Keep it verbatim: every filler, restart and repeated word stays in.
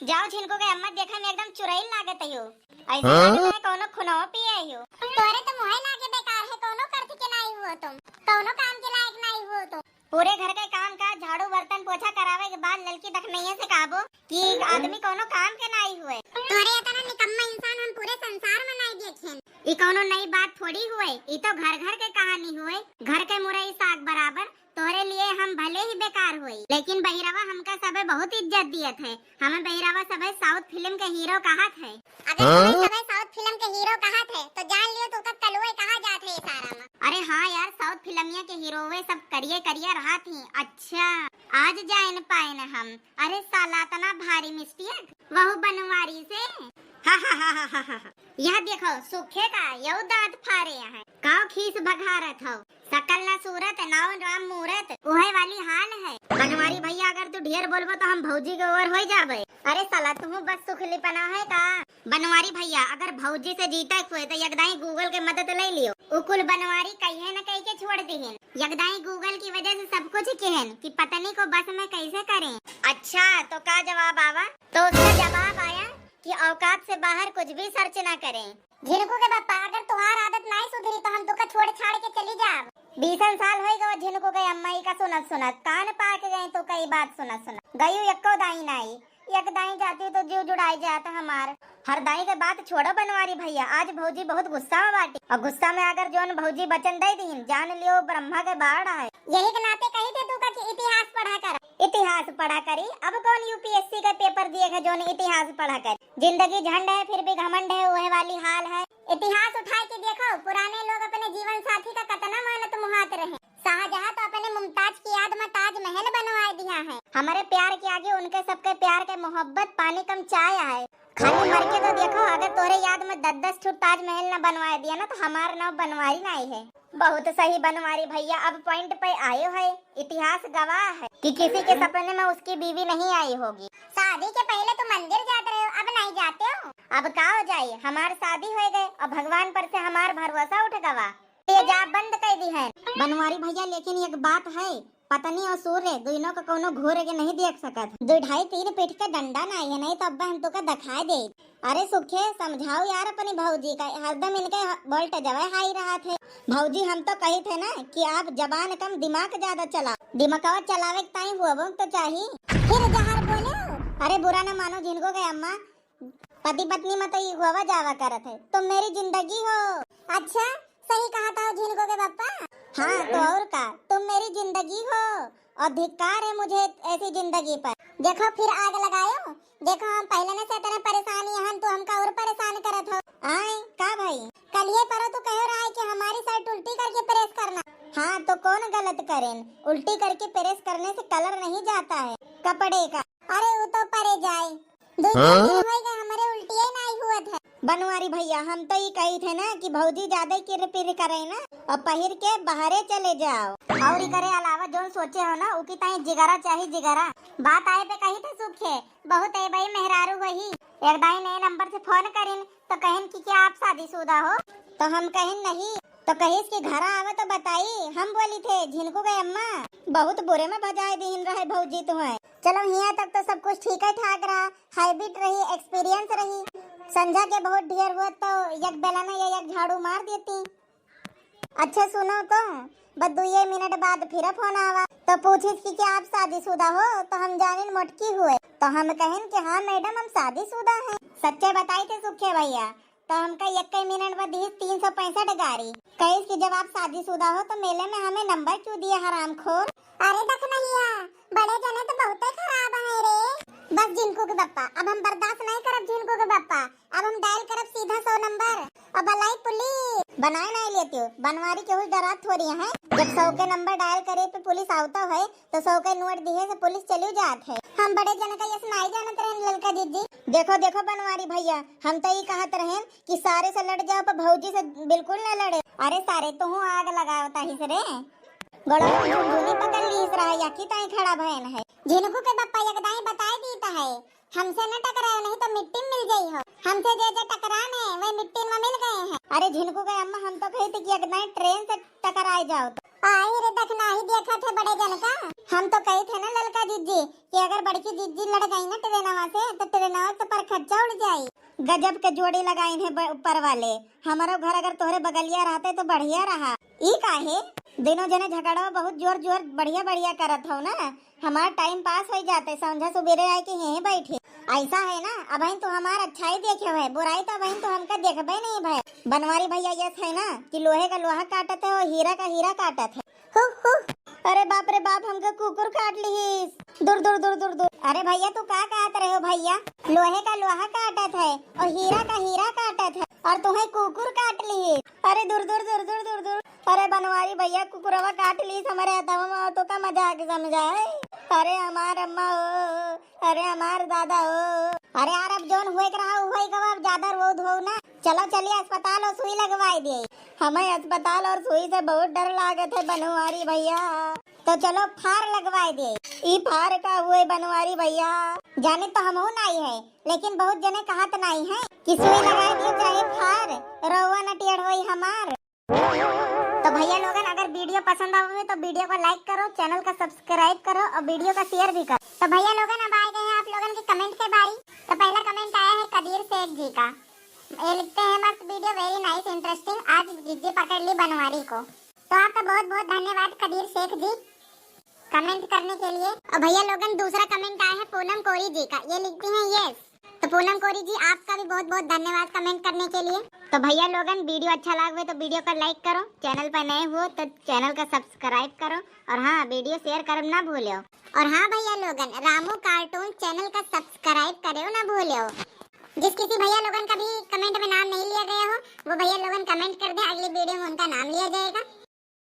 जाओ झिनकू के अम्मा, देखा में एकदम चुरैल लागत हो। ऐसे हाँ? लागत है कौनो खुनवा पिए हो। तोरे तो मुँहे लागे बेकार है, कौनो कर्थ के नाई हुओ तुम, कौनो काम के लायक नाई हुओ तुम। पूरे घर के काम काज, झाड़ू बर्तन पोछा करावे के बाद ललकी दखनैया से कहबो कि आदमी कौनो काम के नाई हुए। तोरे इतना निकम्मा इंसान हम पूरे संसार में नाई देखेन। ई कौनो नई बात थोड़ी हुए, ई तो घर घर के कहानी हुए। घर के मुरई साग बराबर। तोहरे लिए हम भले ही बेकार होई, लेकिन बहिरवा हमका सबे बहुत इज्जत दियत है। हमें बहिरवा सबे साउथ फिल्म के हीरो कहत है। अगर हाँ? तुम्हें सबे साउथ फिल्म के हीरो कहत है, तो जान लियो तू का कलुए कहा जात है इशारा में। अरे हाँ यार, साउथ फिल्मिया के हीरोवे सब करिए करिए रहत ही। अच्छा, आज जाए न पाए न हम। अरे साला, इतना भारी मिस्टेक, वहू बनवारी से। हा, हा, हा। यह देखो, सूखे का यऊ दांत फारे हैं। काव खीस बघारत हो, सकल ना सूरत, नाव राम मूरत, उहे वाली हाल है। बनवारी भैया, अगर तू ढेर बोलबो तो हम भौजी के ओर होई जाबे। अरे साला, तुहू बस सुखली पना है का? बनवारी भैया, अगर भौजी से जीते के हुए तो यगदाई Google के मदद ले लियो। उ कुल बनवारी कहिए न कह के छोड़ दिहिन। यगदाई Google की वजह से सब कुछ कहन कि पत्नी को बस में कैसे करें। अच्छा, तो का जवाब आवा? तो उसका जवाब आया कि औकात से बाहर कुछ भी search ना करें। झिनकू के बप्पा, अगर तुहार आदत नाई सुधरी तो हम तुका छोड़ छाड़ के चली जाब। बीसन साल होई गवा झिनकू के अम्मा ई का सुनत सुनत, कान पाक गए तो कई बात सुनत सुनत। गयू एक्को दाई नाई, एक दाई जाती तो जीव जुड़ाई जात हमार। हर दाई के बात छोड़ो बनवारी भैया, आज भौजी बहुत गुस्सा में बाटी और गुस्सा में अगर जोन भौजी वचन दे दीन, जान लियो ब्रह्मा के बाण है। यही के नाते कही थे तू का कि इतिहास पढ़ा कर। इतिहास पढ़ा करी, अब कौन U P S C का paper दिए है जोन इतिहास पढ़ा कर? जिंदगी झंड है, फिर भी घमंड है, वह वाली हाल है। इतिहास उठाए के देखो, पुराने लोग अपने जीवन साथी का कतना मानत मुहात रहे। शाहजहां तो अपने मुमताज की याद में ताजमहल बनवाए दिया है। हमारे प्यार के आगे उनके सबके प्यार के मोहब्बत पानी कम चाय है। खाली मर के तो देखो, अगर तोरे याद में दस दस ठो ताजमहल ना बनवाए दिया ना, तो हमार नाव बनवारी नाई है। बहुत सही बनवारी भैया, अब point पे आयो है। इतिहास गवाह है कि किसी के सपने में उसकी बीवी नहीं आई होगी। शादी के पहले तो मंदिर जात रहे हो, अब नहीं जाते हो। अब का हो जाए, हमार शादी हो गए और भगवान पर से हमार भरोसा उठ गवा। ये जाप बंद कर दी है। बनवारी भैया, लेकिन एक बात है, पत्नी और सूर्य दोनों का कोनो घूर के नहीं देख सकत। दो ढाई तीन फीट का डंडा नहीं है, नहीं तो अब हम तो का दिखाई दे। अरे सुखे, समझाओ यार अपनी भौजी का, हरदम इनके ह-, voltageवे high रहा थे। भौजी, हम तो कही थे ना कि आप जबान कम, दिमाग ज्यादा चलाओ। दिमागवा चलावे के ताई हुआ तो चाही। फिर जहर बोले। अरे बुरा ना मानो झिनको के अम्मा, पति पत्नी में तो ये हुआ जावा करत है, तुम मेरी जिंदगी हो। अच्छा, सही कहा था झिनको के पप्पा। हाँ, तो और का, तुम मेरी जिंदगी हो और धिक्कार है मुझे ऐसी जिंदगी पर। देखो, फिर आग लगायो, देखो, हम पहले न से इतने परेशान यहाँ, तू हमका और परेशान करत हो। आए, का भाई? कल ये परो तू कहो रहा है कि हमारी shirt उल्टी करके press करना। हाँ, तो कौन गलत करेन? उल्टी करके press करने से colour नहीं जाता है कपड़े का। अरे, वो तो परे जाए, दो तीन दिन होई गए, हमरे उल्टिये नाई हुअत है। बनवारी भैया, हम तो ई कही थे ना कि भौजी ज्यादा किर पिर करे ना, और पहिर के बाहरे चले जाओ। और एकरे अलावा जोन सोचे हो ना, उकी ताई जिगरा चाही, जिगरा। बात आए पे कही थे सुखे, बहुत ए भाई मेहरारू वही, एक दाई नए number से phone करिन, तो कहिन कि क्या आप शादीशुदा हो? तो हम कहिन नहीं, तो कहिस कि घरा आवे तो बताई। हम बोली थे, झिनकू के अम्मा, बहुत बुरे में बजाए दीन रहे भौजी तुम्हें। चलो, हियाँ तक तो सब कुछ ठीक है ठाक रहा, habit रही, experience रही। संझा के बहुत ढेर हुआ तो एक बेलना या एक झाड़ू मार देती। अच्छा सुनो तो, बस दुए मिनट बाद फिर phone आवा, तो पूछिस कि क्या आप शादीशुदा हो, तो हम जानिन मोटकी हुए, तो हम कहिन कि हाँ madam, हम शादीशुदा हैं। सच्चे बताई थे सुखे भैया, तो हमका एक मिनट में दिहिस तीन सौ पैंसठ गारी। कहिस कि जब आप शादीशुदा हो तो मेले में हमें number क्यों दिए हरामखोर? अरे दखनहिया, बड़े जने तो बहुते खराब हैं रे। बस झिनकू के बप्पा, अब हम बर्दाश्त नहीं करब झिनकू के बप्पा। अब हम dial करब सीधा सौ number। अब भलाई पुलिस। बनाए नहीं लेती हो, बनवारी केहू डरात थोड़ी है। जब सौ के number dial करे पे पुलिस आवता है, तो सौ के नोट दिहे से पुलिस चली जात है। हम बड़े जन का यस नाई जानत रहन ललका जिज्जी। देखो, देखो बनवारी भैया, हम तो ई कहत रहन कि सारे से लड़ जाओ, पर भौजी से बिल्कुल ना लड़े। अरे सारे, तोहू आग लगावता हिस रे। गोड़वा में झुनझुनी पकड़ लीस रहा, या की ताई खड़ा भयन है। झिनकू के बप्पा एक दाई बताए दीता है, हमसे न टकराए, नहीं तो मिट्टी में मिल जाई हो। हमसे जे जे टकरान है, वही मिट्टी में मिल गए हैं। अरे झिनकू के अम्मा, हम तो कही थी कि एक दाई train से टकराए जाओ तो। आई रे, देख नाही देखत है बड़े जन का। हम तो कही थे ना ललका जिज्जी कि अगर बड़की जिज्जी लड़ गई ना ट्रेनवा से तो ट्रेनवा से पर खच्चा उड़ जाई। गजब के जोड़ी लगाइन है ब-, ऊपर वाले। हमारो घर अगर तोहरे बगलिया रहते तो बढ़िया रहा। ई काहे? दोनों जने झगड़ा बहुत जोर जोर बढ़िया बढ़िया करत हो ना, हमार टाइम पास हो जाते। संझा सुबेरे आए के यहीं बैठे। ऐसा है ना, अबहिन तो हमार अच्छाई देखे है, बुराई तो अबहिन तो हमका देखबे नहीं भय। बनवारी भैया यस है ना कि लोहे का लोहा काटत है और हीरा का हीरा काटत है। हु, हु। अरे बाप रे बाप, हमका कुकुर काट लिहिस। दूर, दूर, दूर, दूर, दूर। अरे भैया, तू का कहत रहे हो भैया? लोहे का लोहा काटत है और हीरा का हीरा काटत है और तुम्हें कुकुर काट लिहिस। अरे दूर, दूर, दूर, दूर, दूर, दूर। अरे बनवारी भैया, कुकुरवा काट लिहिस हमारे हथवा में, और तो का मजाक समझा है? अरे हमार अम्मा हो, अरे हमार दादा हो। अरे यार, अब जौन हुए के रहा, हुए के अब ज्यादा रो धो ना। चलो चलिए अस्पताल और सुई लगवाई दे। हमें अस्पताल और सुई से बहुत डर लागत है बनवारी भैया, तो चलो फार लगवाई दे। ई फार का हुए बनवारी भैया? जाने तो हमहू नाई है, लेकिन बहुत जने कहत नाई है कि सुई लगाई दे चाहे फार, रउआ न टेढ़ होई हमार। तो भैया लोगन, अगर वीडियो पसंद आवे तो वीडियो को लाइक करो, चैनल का सब्सक्राइब करो और वीडियो का शेयर भी करो। तो भैया लोगन, अब आ गए हैं आप लोगन के कमेंट के बारी। तो पहला कमेंट आया है कदीर शेख जी का। ये लिखते हैं, "मस्त वीडियो, very nice, interesting। आज जिज्जी पकड़ ली बनवारी को।" तो आपका बहुत बहुत धन्यवाद कदीर शेख जी कमेंट करने के लिए। और भैया लोगन, दूसरा कमेंट आया है पूनम कोरी जी का। ये लिखती हैं, "यस।" तो पूनम कोरी जी, आपका भी बहुत बहुत धन्यवाद कमेंट करने के लिए। तो भैया लोगन, वीडियो अच्छा लागे तो वीडियो का लाइक करो, चैनल पर नए हो तो चैनल का सब्सक्राइब करो, और हाँ, वीडियो शेयर करब ना भूलो। और हाँ भैया लोगन, रामू कार्टून चैनल का सब्सक्राइब करो ना भूलो। जिस किसी भैया लोगन का भी कमेंट में नाम नहीं लिया गया हो, वो भैया लोगन कमेंट कर दे, अगली वीडियो में उनका नाम लिया जाएगा।